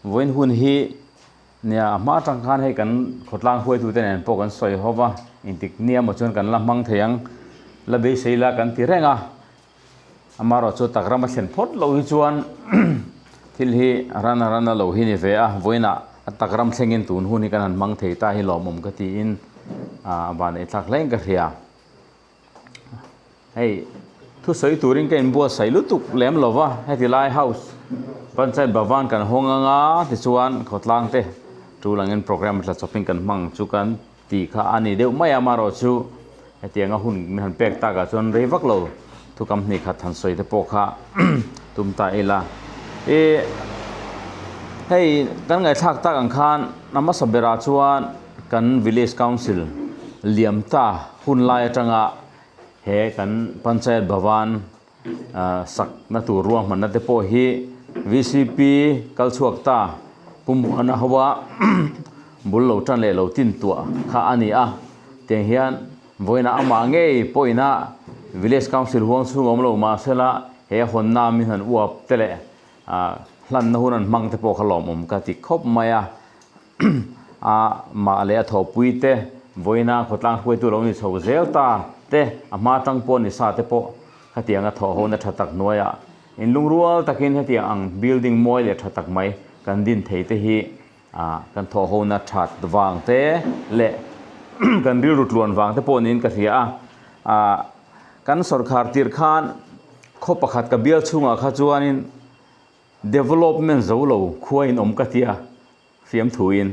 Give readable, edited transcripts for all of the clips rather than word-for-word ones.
Vawiin hun hi nia a hma atang khan hei kan khawtlang hruaitute nen pawh kan sawi ho va, engtik nia maw chuan kan la hmang thei ang, la beisei la kan ti reng a. Amaherawhchu tak ram a thlen phawt loh hi chuan thil hi a ran a ran a lo hi ni ve a, vawiinah a tak ram thlengin tun hun hi kan han hmang thei ta hi lawmawm ka tiin a vaneihthlak hlein ka hria. Hei thusawi turin ka inbuatsaih lutuk lem lo va, heti lai house Panchayat Bhavan kan hawng anga tichuan khawtlang te tul angin programme tla chawpin kan hmang chu kan tih kha a ni deuh mai a, amaherawhchu hetianga hun min han pek takah chuan rei vak lo thukam hnih khat han sawi te pawh kha tum ta ila. Ih hei kan ngaihthlak tak ang khan a hmasa berah chuan kan village council liam ta hun lai atanga he kan panchayat bhavan sakna tur ruahmanna te pawh hi vcp kal chhuak ta Pu Muana hoa bul lo tan leh lo tin tuah kha a ni a, tiang hian vawiinah amah ngei pawhina village council huang chhung awm lo mahsela he hawnna min han uap te leh hlanna hun an hmang te pawh kha lawmawm ka ti khawp mai a. A mah leh a thawhpui te, vawiina khawtlang hruaitu lo ni chho zel ta te, a hma tang pawh ni sa te pawh khatianga thawh hona tha tak hnuaiah inlungrual takin hetiang ang building mawi leh tha tak mai kan din thei te hi kan thawh hona that vang te leh kan rilru tluan vang te pawh niin ka hria a. Kan sawrkhar tir khan khaw pakhat ka bial chhungah kha chuanin Development zo lo khua in awm ka tia fiam thuin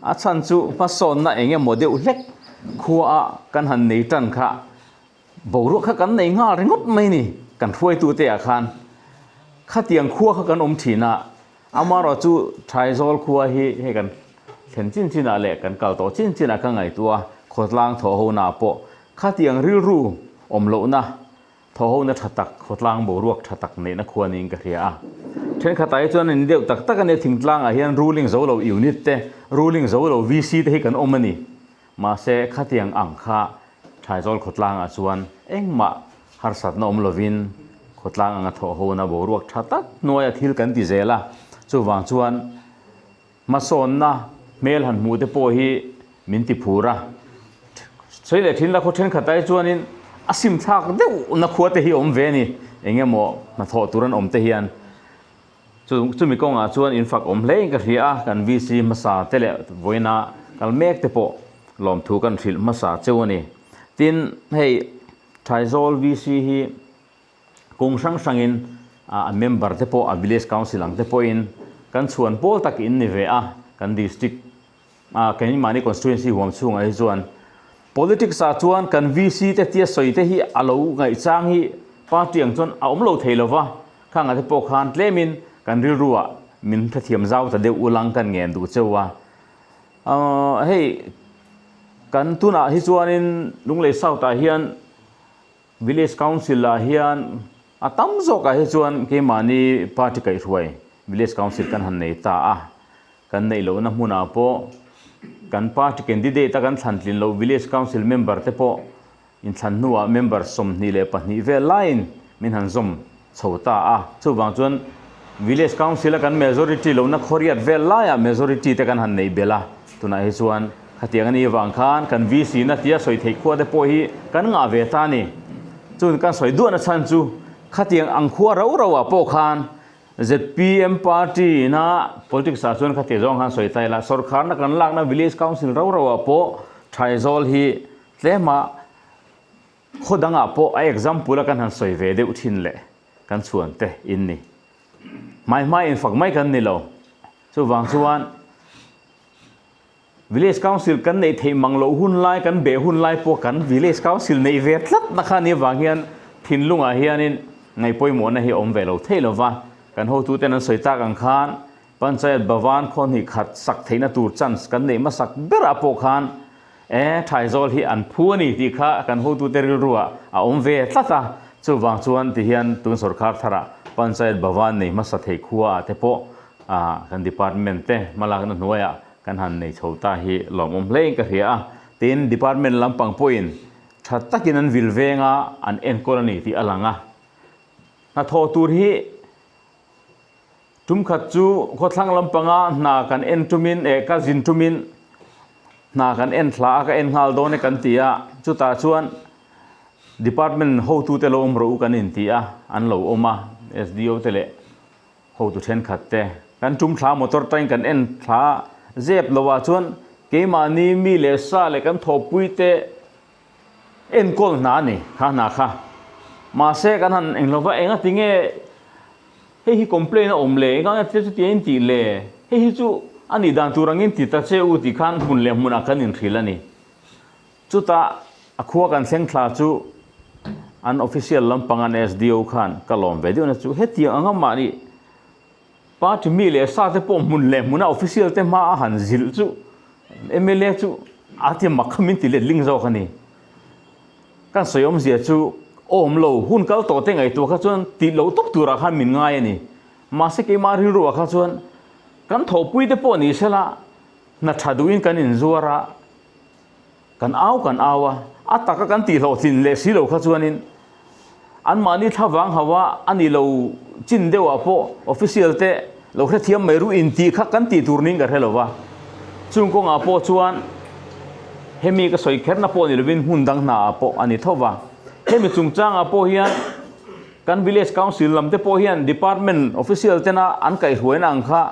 a chhan chu hmasawnna eng emaw deuh hlek khua a kan han nei tan kha boruak kha kan nei nghal ringawt mai ni kan hruaitu te ah khan khatiang khua kha kan awm thin a amaherawh chu Thaizawl khua hi hei kan thlen chin chin ah leh kan kal tawh chin chin ah ka ngaihtuah a khawtlang thawh ho na pawh khatiang rilru awm lohna Thawhona tha tak, khawtlang boruak tha tak neihna khua niin ka hria a. Thenkhatah hi chuan in deuh tak tak a nia, thingtlangah hian ruling zo lo unit te, ruling zo lo VC te hi kan awm a ni. Mahse, khatiang ang kha Thaizawl khawtlangah chuan engmah harsatna awm lovin khawtlang anga thawhona boruak tha tak hnuaia thil kan ti zel a. Chuvang chuan Hmasawnna hmel han hmuh te pawh hi min ti phur a, sawi leh thin la khaw thenkhat ai chuanin a sim thlak deuh na khua te hi awm ve a ni, eng emaw hnathawh tur an awm te hian chu chumi kawngah chuan in fak awm hle in ka hria a, kan VC hmasa te leh vawiina kal mek te pawh lawmthu kan hrilh hmasa cheu a ni. Tin, hei Thaizawl VC hi. Kung hrang hrangin a member te pawh a village council ang te pawhin kan chhuan pawl tak in ni ve a, kan district a keimahni constituency huam chhungah hi chuan politics ah chuan kan VC te tia sawi te hi a lo ngaihchang hi party ang chuan a awm lo thei lova, khangah te pawh khan tlemin kan rilru ah min hrethiam zau ta deuh ulang kan ngen duh cheu a. Hei kan tunah hi chuanin Lunglei South ah hian Village Council ah hian a tam zawkah hi chuan keimahni party kaihhruai Village Council kan han nei ta a, kan neih lohna hmunah pawh kan party candidate a kan thlan tlin loh Village Council member te pawh inthlan hnuah member 22 vel laiin min han zawm chho ta a, chuvang chuan Village Council a kan majority lohna khawriat vel laiah majority te kan han neih belh a, tunah hi chuan khatiang a nih avang khan kan VC na tia sawi theih khua te pawh hi kan ngah ve ta a ni. Chun kan sawi duahna chhan chu khatiang ang khua rau rau ah pawh khan zpm party ina politics ah chuan khatiang zawng khan sawi ta ila sawrkharna kan lakna Village Council rau rau ah pawh Thaizawl hi tlema Khaw dangah pawh a example a kan han sawi ve deuh thin leh kan chhuan te in ni. Hmai hmai in fak mai kan ni lo. Chuvang chuan Village Council kan neih theih mang loh hun lai, kan beh hun lai pawh kan Village Council neih ve tlat na kha ni avang hian thinlungah hianin ngaihpawimawhna hi a awm ve lo thei lo va. Kan hotuten an sawi tak ang khan Panchayat Bhavan khaw hnih khat sak theihna tur chance kan neih hmasak berah pawh khan e Thaizawl hi an phu a ni tih kha kan hotute rilruah a awm ve tlat a, chuvang chuan tihian tun sawrkar tharah Panchayat Bhavan nei hmasa thei khuaah te pawh kan department te hmalakna hnuaiah kan han nei chho ta hi lawmawm hlein ka hria a, tin department lampang pawhin tha takin an vil veng a, an enkawl a ni tih a lang a, hnathawh tur hi. Tum khat chu khawthlang lampanga hna kan en tumin eh ka zin tumin hna kan en thla a ka en nghal dawn e kan ti a, chutah chuan department hotute lo awm rawh u kan inti a, an lo awm a, SDO te leh hotu thenkhat te. Kan tum thla motor tangin kan en thla zep lo ah chuan keimahni mi leh sa leh kan thawhpui te enkawl hna a ni kha hna kha. Mahse kan han eng lo va enga tinge hei hi complain a awm le enga nge thil chuti a intih le hei hi chu a nih dan tur angin ti ta che u tih khan hmun leh hmunah kan inhrilh a ni. Chutah a khua kan thleng thla chu an official lampang an SDO khan ka lawm ve deuhna chu hetiang anga mahni party mi leh sa te pawh hmun leh hmuna official te hma a han zilh chu mla chu a ti mak kha min ti let ling zawk a ni. Kan sawi awmzia chu awm lo hun kal tawh te ngaihtuah kha chuan tih loh tawp turah khan min ngai a ni. Mahse keimah rilruah kha chuan kan thawhpui te pawh ni sela hna tha duhin kan inzuar a, Kan au kan au a, a taka kan tih hlawhtlin leh si lo kha chuanin anmahni thlavang hauh a, a ni lo chin deuhah pawh official te lo hrethiam mai ru intih kha kan tih tur niin ka hre lo va. Chung kawngah pawh chuan hemi ka sawi kherna pawh ni lovin hmun dang hnaah pawh a ni tho va. Hemi chungchangah pawh hian kan village council lam te pawh hian department official tena an kaihhruaina ang kha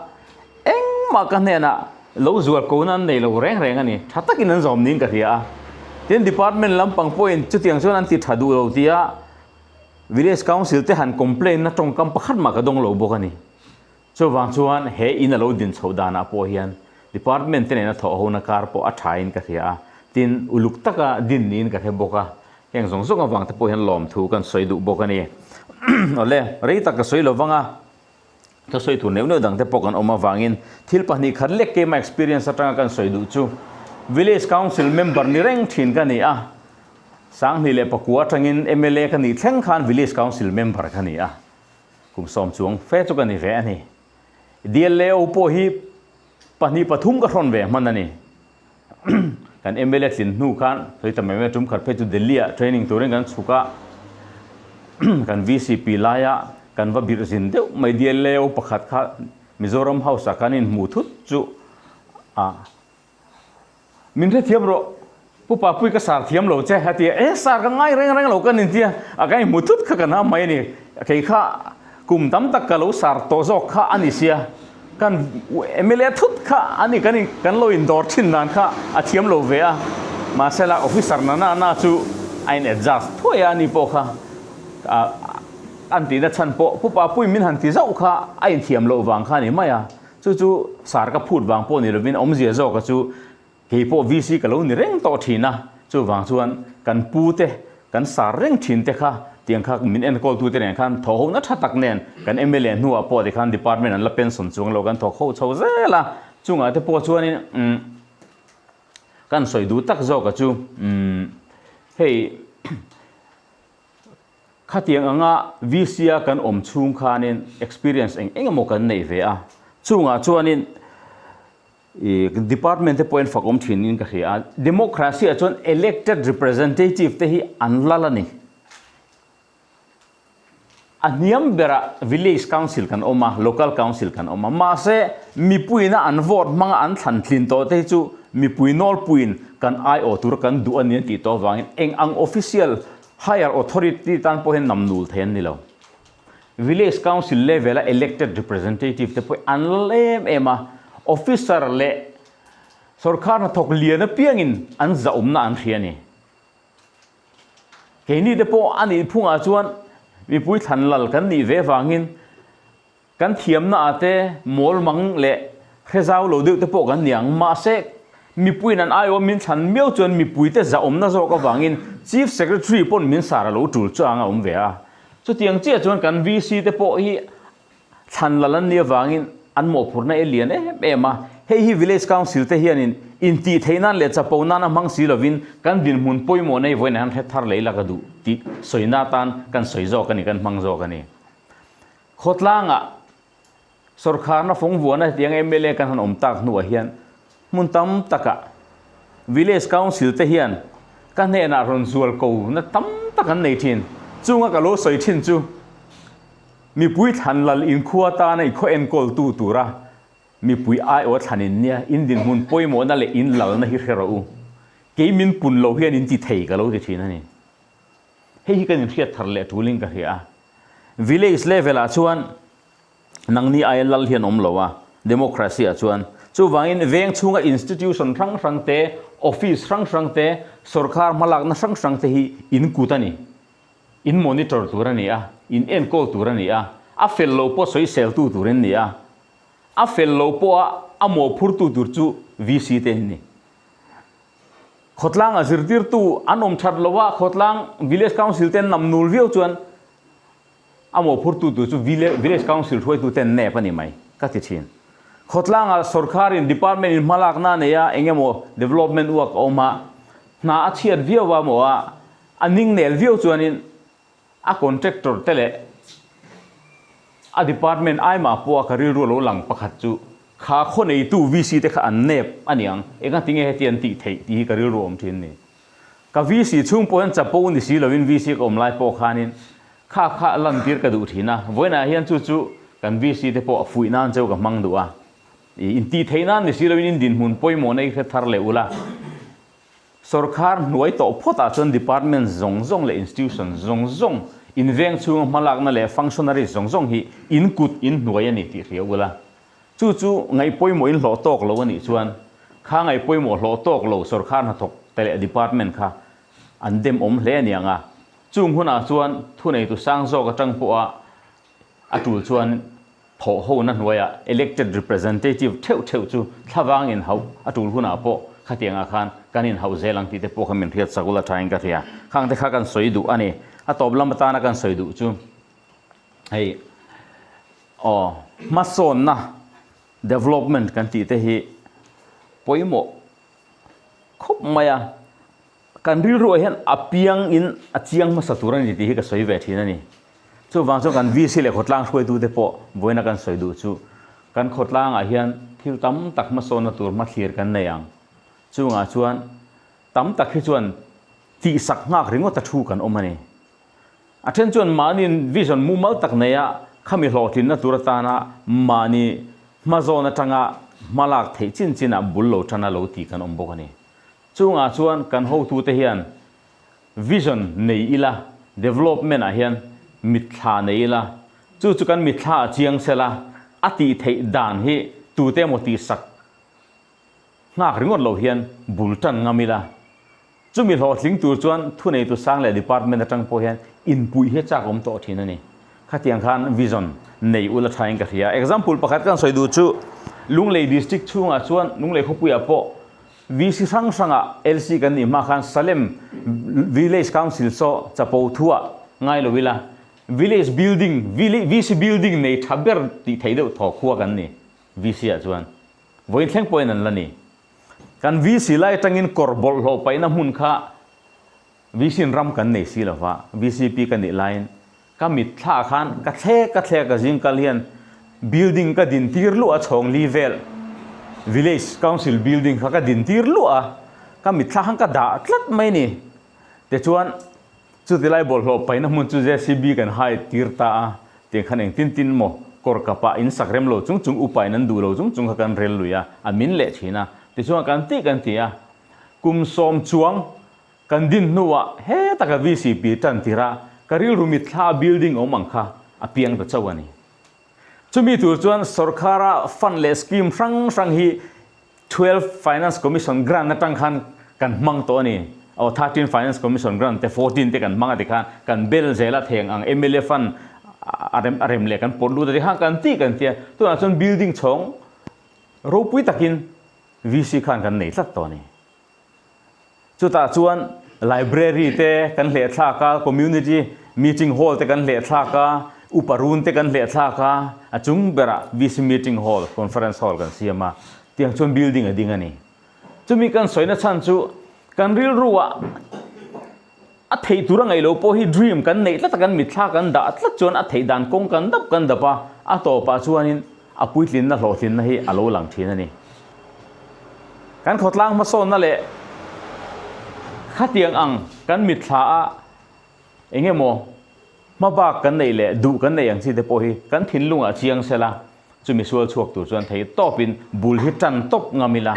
Engmah ka hnenah lo zual kona an nei lo reng reng a ni. Tha takin an zawm niin ka hria a. Tin, department lampang pawhin chutiang chuan an ti tha duh lo tia village council te han complain na tawngkam pakhat mah ka dawng lo bawk a ni. Chuvang chuan he in a lo din chhoh danah pawh hian department te nena thawh hona kar pawh a thain ka hria a. Tin, uluk taka din niin ka hre bawk a. Heng zawng zawng avang te pawh hian lawmthu kan sawi duh bawk a ni. Awle, rei tak ka sawi lo vang a. Ka sawi tur neuh neuh dang te pawh kan awm avangin thil pahnih khat lek keima experience atanga kan sawi duh chu Village Council member ni reng thin ka ni a, Sanghnih leh Pakua atangin mla ka nih thleng khan Village Council member ka ni a, kum sawm chuang fe chu ka ni ve a ni. DLAO pawh hi pahnih pathum ka hrawn ve hman a ni. Kan mla tlin hnu khan sawi ta mai mai tum khat phei chu Delhi ah training turin kan chhuk a, kan VCP laia kan va birh zin deuh mai DLAO pakhat kha Mizoram House ah kan inhmu thut chu a min hrethiam rawh Pu Papui ka sar thiam lo che a ti a, e sar ka ngai reng reng lo ka ni tia a kan inhmu thut kha ka nam mai a ni, kei kha kum tam tak ka lo sar tawh zawk kha a ni sia. Kan mla thut kha a ni kan in kan lo indawr thin dan kha a thiam lo ve a, mahsela officer na na na chu a in adjust thuai a ani pawh kha an tihna chhan pawh Pu Papui min han ti zauh kha a inthiam loh vang kha a ni mai a, chu chu sar ka phut vang pawh ni lovin awmzia zawka chu Kei pawh VC ka lo ni reng tawh thin a, chuvang chuan kan pu te, kan sar reng thin te kha tiang kha min enkawl tu te nen khan thawh ho na tha tak nen kan mla hnuah pawh tikhan department an la pension chuang lo kan thawk ho chho zel a, chungah te pawh chuanin umm kan sawi duh tak zawk a chu umm hei khatiang anga VC a kan awm chhung khanin experience eng eng emaw kan neih ve a, chungah chuanin I department te pawhin fak awm thin in ka hria a, democracy ah chuan elected representative te hi an lal a ni. A hniam berah village council kan awm a, local council kan awm a, mahse mipuiin a an vote hmanga an thlan tlin tawh te hi chu mipui nawlpuiin kan aiawh tura kan duh a ni an tih tawh avangin eng ang official higher authority tan pawh hian namnul thei an ni lo. Village Council level a elected representative te pawh an lal em em a, officer leh sorkar hnathawk lian apiangin an zahawmna an hria a ni. Keini te pawh a nih phungah chuan mipui thlan lal kan nih ve vangin kan thiamna ah te mawl mang leh hre zau lo deuh te pawh kan ni ang. Mahse, mipuiin an aiawm min thlan miau chuan mipuite zahawmna zawk avangin Chief Secretary pawn min sar a lo tul chuang a awm ve a. Chutiang chiah chuan kan VC te pawh hi thlan lal an nih avangin an mawhphurhna e lian em em a, hei hi Village Council te hianin intih theih nan leh chapo nan a hmang si lovin kan dinhmun pawimawh nei vawiin han hre thar leh ila ka duh tih sawina atan kan sawi zawk a ni, kan hmang zawk a ni. Khawtlangah Sawrkharna fawng vuahna hetiang mla kan han awm tak hnuah hian hmun tam takah Village Council te hian ka hnenah rawn zual ko na tam tak an nei thin. Chunga ka lo sawi thin chu. Mipui thlan lal inkhua tana i khaw enkawltu tura mipui aiawh thlan in nia, in dinhmun pawimawhna leh in lalna hi hre rawh u. Kei min pun lo hian in ti thei ka lo ti thin a ni. Hei hi kan inhriat thar leh tulin ka hria a. Village level ah chuan nangni aia lal hian awm lo a, democracy ah chuan. Chuvangin veng chhunga institution hrang hrang te, office hrang hrang te, sorkar hmalakna hrang hrang te hi in kut a ni. In monitor tur a ni a, in enkawl tur a ni a, a fel lo pawh sawiseltu tur in ni a, a fel lo pawha a mawhphurtu tur chu VC te in ni. Khawtlang a zirtirtu an awm that lo a, khawtlang Village Council ten nam nul viau chuan a mawhphurtu tur chu Village Council hruaitu ten nep a ni mai ka ti thin. Khawtlang ah sorkar in department in hmalakna a nei a, eng emaw development work a awm a, hna a chhiat viau a maw a, a ning nel viau chuanin A contractor te leh a department aimah pawha ka rilru a lo lang pakhat chu kha khaw neitu VC te kha an nep a niang, engati nge heti an tih theih tih hi ka rilru a awm thin ni. Ka VC chhung pawh hian chapo ni si lovin VC ka awm lai pawh khanin kha kha lantir ka duh thin a, vawiinah hian chu chu kan VC te pawh a fuih nan cheu ka hmang duh a, ih intih theih nan ni si lovin in dinhmun pawimawhna i hre thar leh ula. Sorkar hnuai tawh phawtah chuan department zawng zawng leh institution zawng zawng, inveng chhunga hmalakna leh functionaries zawng zawng hi in kut in hnuai a ni tih hria ula. Chu chu ngaihpawimawh in hlawh tawk lo a nih chuan kha ngaihpawimawh hlawh tawk lo sorkar hnathawk te leh department kha an dem awm hle a ni ang a. Chung hunah chuan thuneitu sang zawk atang pawha a tul chuan Thawh hona hnuaiah elected representative theuh theuh chu thlavang inhauh a tul hunah pawh khatiangah khan kan inhauh zel ang tih te pawh kha min hriat sak ula thain ka hria. Khang te kha kan sawi duh a ni. A tawp lam atana kan sawi duh chu hei aw hmasawnna development kan tih te hi pawimawh khawp mai a. Kan rilruah hian a piang in a chiang hmasa tur a ni tih hi ka sawi ve thin a ni. Chuvang chuan kan VC leh khawtlang hruaitute pawh vawiina kan sawi duh chu kan khawtlangah hian thil tam tak hmasawnna tur hmathlir kan nei ang. Chungah chuan tam tak hi chuan tihsak nghak ringawt a thu kan awm a ni. A then chuan mahni vision mumal tak neia khami hlawhtlinna tur atana mahni hmazawn atanga hmalak theih chin chinah bul lo tana lo tih kan awm bawk a ni. Chungah chuan kan hotute hian vision nei ila, development ah hian mitthla nei ila, chu chu kan mitthla a chiang sela, a tih theih dan hi tute emaw tihsak nghak ringawt lo hian bul tan ngam ila. Chumi hlawhtling tur chuan thuneitu sang leh department atang pawh hian inpuih hi a chak awm tawh thin a ni. Khatiang khan vision nei ula thain ka hria. Example pakhat kan sawi duh chu Lunglei district chhungah chuan Lunglei khawpuiah pawh VC hrang hrangah LC kan nih hma khan Salem Village Council saw chapo thuah ngai lo ila Village building VC building nei tha ber tih theih deuh thaw khua kan ni VC ah chuan vawiin thleng pawhin an la ni. Kan VC lai atangin kawr bawlhhlawh paihna hmun kha VC in ram kan nei si lova VCP ka nih laiin Ka mitthla khan ka thlek ka thlek a zing kal hian building ka din tir luah a chhawng li vel village council building kha ka din tir luah a ka mitthla khan ka dah tlat mai ni tichuan chuti lai bawlhhlawh paihna hmun chu JCB kan hai tir ta a tiang khan engtin tin maw kawr kapah in sak rem lo chung chung upa in an duh lo chung chung kha kan rel lui a a min leh thin a tichuan kan tih kan ti a kum sawm chuang Kan din hnuah hetaka VCP tan tirah ka rilru mitthla building awm ang kha a piang ta chauh a ni. Chumi tur chuan sorkara fund leh scheme hrang hrang hi 12 Finance Commission grant atang khan kan hmang tawh a ni. Aw 13 Finance Commission grant te 14 te kan hmang a tikhan kan bel zel a theng ang mla fund a rem a rem leh kan pawt lut a tikhan kan tih kan tia. Tunah chuan building chhawng ropui takin VC khan kan nei tlat tawh a ni. Chutah chuan library te kan hleh thlak a, community meeting hall te kan hleh thlak a, upa run te kan hleh thlak a, a chung berah VC meeting hall, conference hall kan siam a, tiang chuan building a ding a ni. Chumi kan sawina chhan chu kan rilruah a theih tur a ngaih loh pawh hi dream kan neih tlat a, kan mitthla kan dah tlat chuan a theih dan kawng kan dap kan dap a, a tawpah chuanin a puitlinna hlawhtlinna hi a lo lang thin a ni. Kan khawtlang hmasawnna leh khatiang ang kan mitthla a eng emaw. Hmabak kan neih leh duh kan neih ang chi te pawh hi kan thinlungah chiang sela, chumi sual chhuak tur chuan thei tawpin bul hi tan tawp ngam ila.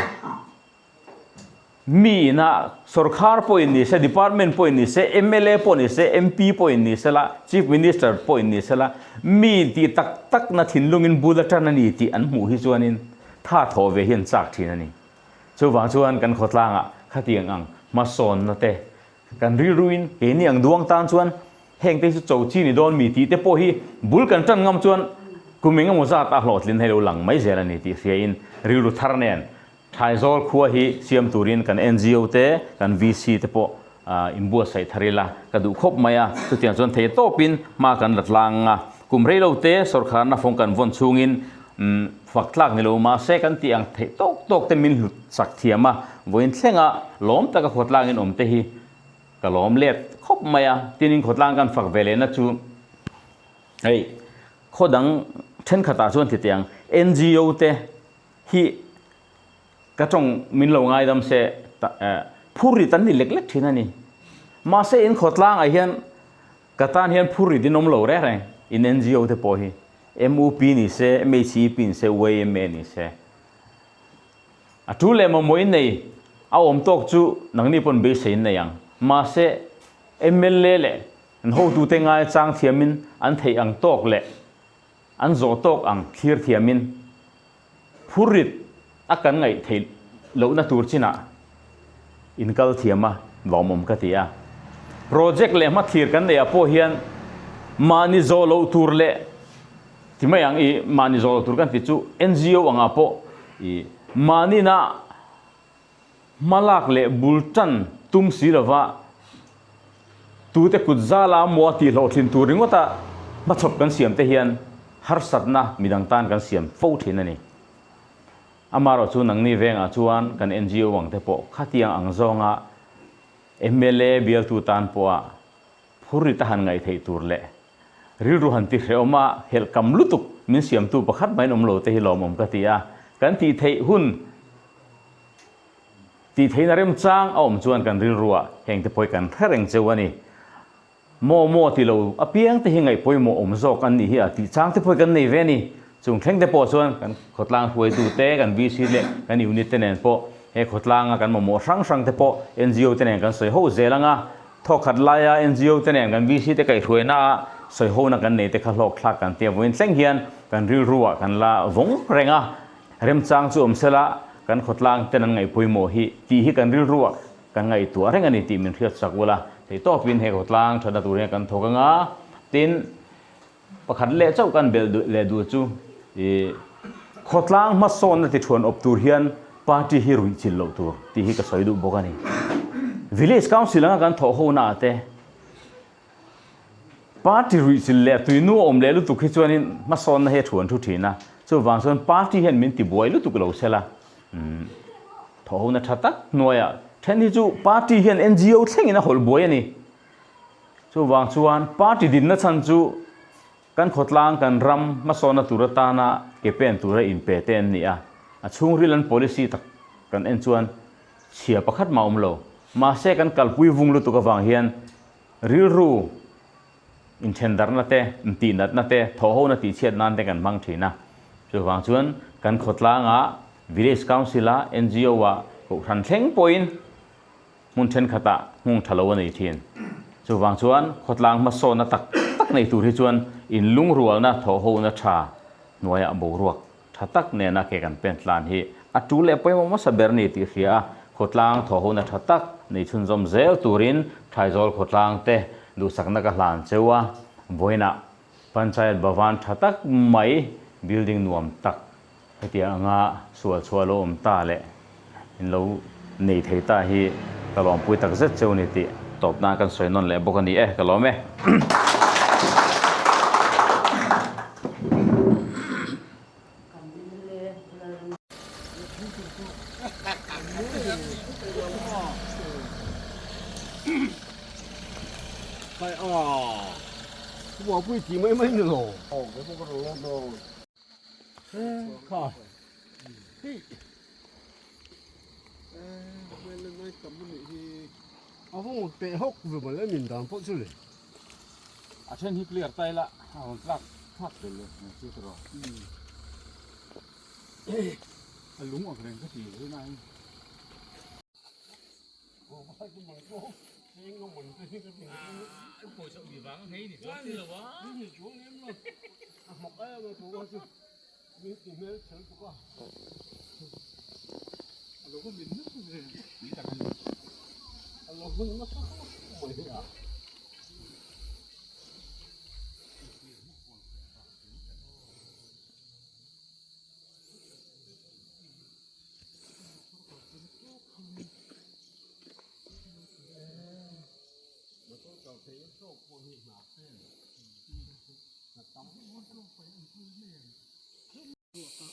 Mi ina sorkar pawhin ni se, department pawhin ni se, mla pawh ni se, MP pawhin ni sela, Chief Minister pawhin ni sela, mi tih tak takna thinlungin bul a tan a ni tih an hmuh hi chuanin tha thawh ve hi an chak thin a ni. Chuvang chuan kan khawtlangah khatiang ang hmasawnna te Kan rilruin keini ang duang tan chuan heng te hi chu cho chi ni dawn mi tih te pawh hi bul kan tan ngam chuan kum eng emaw zat a hlawhtlin hei lo lang mai zel a ni tih hriain rilru thar nen Thaizawl khua hi siam turin kan ngo te kan VC te pawh inbuatsaih thar ila ka duh khawp mai a, chutiang chuan thei tawpin hma kan la tlang a, kum rei lo te sawrkharna fawng kan vawn chhungin fak tlak ni lo mahse kan tih ang theih tawk tawk te min hlut chak thiam a, vawiin thlenga lawm taka khawtlangin awm te hi ka lawm let khawp mai a, tinin khawtlang kan fak ve lehna chu hei khaw dang thenkhatah chuan ti teh ang ngo te hi ka tawng min lo ngaidam se phurrit an ni lek lek thin a ni, mahse in khawtlangah hian Ka tan hian phur rit in awm lo reng reng, in ngo te pawh hi MUP ni se, MHEP ni se, YMA ni se. A tu leh mamawh in nei a awm tawk chu nangni pawn beisei in nei ang. Mahse, mla leh an hotute ngai chang thiamin an theih ang tawk leh an zawh tawk ang thlir thiamin Phurrit a kan ngaih theih lohna tur chinah in kal thiam a lawmawm ka ti a. Project leh hmathlir kan neih ah pawh hian mahni zawh loh tur leh ti mai ang i mahni zawh loh tur kan ti chu ngo angah pawh i mahnina Hmalak leh bul tan tum si lova tute kut zala maw tih hlawhtlin tur ringawta hmachhawp kan siam te hian harsatna midang tan kan siam fo thin a ni. Amaherawhchu chu nangni vengah chuan kan ngo ang te pawh khatiang ang zawnga mla bialtu tan pawha phurrit a han ngaih theih tur leh rilru han ti hrehawm a helhkam lutuk min siamtu pakhat maiin awm lo te hi lawmawm ka ti a, kan tih theih hun Tih theihna remchang a awm chuan kan rilruah heng te pawh hi kan hre reng cheu a ni. Maw maw ti lo apiang te hi ngaih pawimawh awm zawk an nih hi a tih chang te pawh hi kan nei ve a ni. Chung thleng te pawh chuan kan khawtlang hruaitu te, kan VC leh kan unit te nen pawh he khawtlanga kan mamawh hrang hrang te pawh ngo te nen kan sawi ho zel ang a. Thawkhat laia ngo te nen kan VC te kaihhruaina ah sawi hona kan nei te kha hlawk thlak kan tia vawiin thleng hian kan rilruah kan la vawng reng a. Remchang chu awm sela, kan khawtlang ten an ngaihpawimawh hi tih hi kan rilruah kan ngaihtuah reng a ni tih min hriat sak ula, theihtawpin he khawtlang thatna tur hian kan thawk anga, tin, pakhat leh chauh kan belh leh duh chu ih khawtlang hmasawnna ti thuan awp tur hian party hi ruih chilh loh tur tih hi ka sawi duh bawk a ni. Village Council anga kan thawh ho naah te, Party ruihchilh leh tuinu a awm leh lutuk hi chuanin hmasawnna hi a thuan thu thin a, chuvang chuan party hian min tibuai lutuk lo sela, thawhhona tha tak hnuaiah then hi chu party hian ngo thlengin a hawlh buai a ni. Chuvang chuan party dinna chhan chu kan khawtlang kan ram hmasawnna tur atana ke pen tura inpe te an ni a, a chhungril an policy tak kan en chuan chhia pakhat mah awm lo. Mahse kan kalpui vung lutuk avang hian Rilru inthendarhna te, intihnatna te, thawhhona tihchhiat nan te kan hmang thin a. Chuvang chuan kan khawtlangah, Village Council-ah, ngo-ah, Kohhran thleng pawhin hmun thenkhatah hmung tha lo a nei thin. Chuvang chuan khawtlang hmasawnna tak tak nei tur hi chuan inlungrualna, thawhhona tha hnuaiah boruak Tha tak nena ke kan pen tlan hi a tu leh pawimawh hmasa ber ni tih hria a, khawtlang thawhhona tha tak nei chhunzawm zel turin Thaizawl khawtlang te duhsakna ka hlan cheu a, vawiinah Panchayat Bhavan tha tak mai building nuam tak hetiang anga sual chhuah lo awm ta leh in lo nei thei ta hi ka lawmpui tak zet cheu ni tih tawp nan kan sawi nawn leh bawk a ni e, ka lawm e. A then hi clear ta ila a rawn tlak thlak tel leh ang chu tiraw. A lung ang reng ka ti hle nain.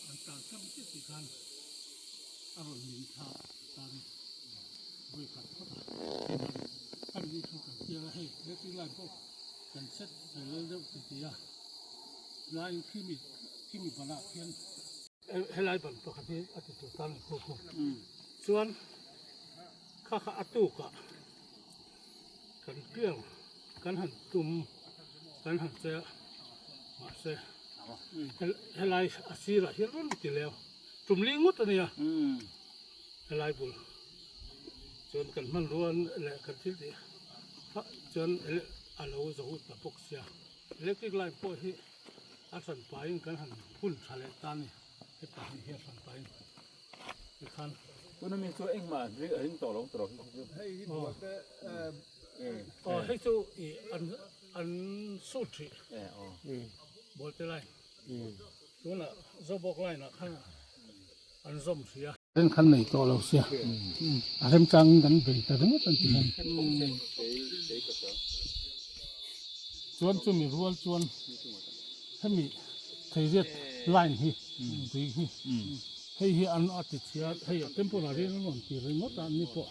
An tan chang chiah tih khan a rawn min thla tan vawi khat phawt a, a ni chu kan chiang a, hei electric line pawh kan set fel deuh ti ti a, laiin khimi khimi banah khian helai ban pakhat hi a ti tur tan a ni kho chuan kha kha a tukah kan piang kan han tum kan han che a mahse helai a sirah hian rawn ti leu tum li ngawt a nia helai bul chuan kan hmanrua leh kan thil tih chuan a lo zo ta bawk sia electric line pawh hi a hran pahin kan han phun tha leh ta a ni he pahnih hi a hran pahin. Tikhan tuna mi chu engmah a ring tawh lo tawh hi chu. Hei hi bual te aw hei chu i an an sut hrih bual te line tunah zawbawk line ah khan an zawm hrih a. Ren khan nei tawh lo sia a remchang in kan bei ta ringawt an ti hian. Chuan chumi rual chuan hemi theiriat line hi tui hi hei hi an a ti chhia hei a temporary an rawn ti ringawt a ni pawh.